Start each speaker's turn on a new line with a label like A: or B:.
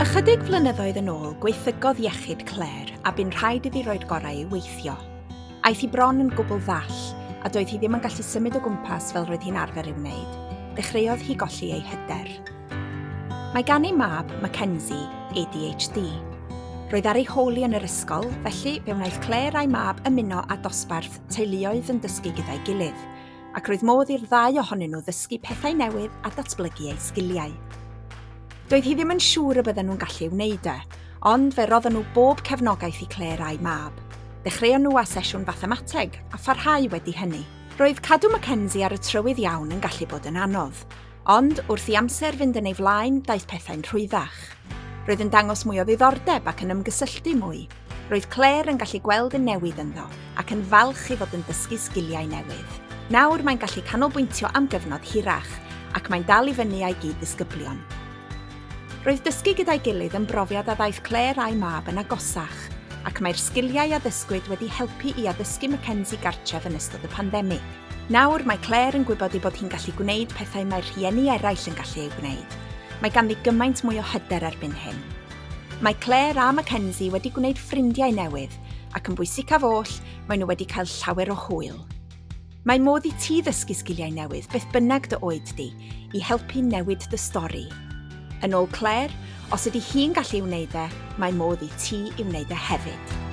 A: Ychydig flynyddoedd yn ôl, gwaethygodd iechyd Claire a bu'n rhaid iddi roi'r gorau i weithio. Aeth hi bron yn gwbl ddall, a doedd hi ddim yn gallu symud o gwmpas fel roedd hi'n arfer ei wneud. Dechreuodd hi golli ei hyder. Mae gan ei mab, Mackenzie, ADHD. Roedd ar ei hôl hi yn yr ysgol, felly fe wnaeth Claire a'i mab ymuno â dosbarth teuluoedd yn dysgu gyda'i gilydd, ac roedd modd i'r ddau ohonyn nhw ddysgu pethau newydd a datblygu eu sgiliau. Doedd hi ddim yn siŵr y bydden nhw'n gallu ei wneud e, ond fe roddon nhw bob cefnogaeth i Claire a'i mab. Dechreuon nhw â sesiwn fathemateg a pharhau wedi hynny. Roedd cadw Mackenzie ar y trywydd iawn yn gallu bod yn anodd, Ond wrth i amser fynd yn ei flaen, daeth pethau'n rhwyddach. Roedd yn dangos mwy o ddiddordeb ac yn ymgysylltu mwy. Roedd Claire yn gallu gweld y newid ynddo ac yn falch ei fod yn dysgu sgiliau newydd. Nawr mae'n gallu canolbwyntio am gyfnod hirach ac mae'n dal i fyny â'i gyd-ddisgyblion. Roedd dysgu gyda'i gilydd yn brofiad a ddaeth Claire a'i mab yn agosach, ac mae'r sgiliau a ddysgwyd wedi helpu i addysgu Mackenzie gartref yn ystod y pandemig. Nawr, mae Claire yn gwybod ei bod hi'n gallu gwneud pethau mae rhieni eraill yn gallu eu gwneud. Mae ganddi gymaint mwy o hyder erbyn hyn. Mae Claire a Mackenzie wedi gwneud ffrindiau newydd, ac yn bwysicaf oll, maen nhw wedi cael llawer o hwyl. Mae modd i ti ddysgu sgiliau newydd, beth bynnag dy oed di, i helpu newid dy stori. Yn ôl Claire, os ydy hi'n gallu ei wneud e, mae modd i ti i wneud e hefyd.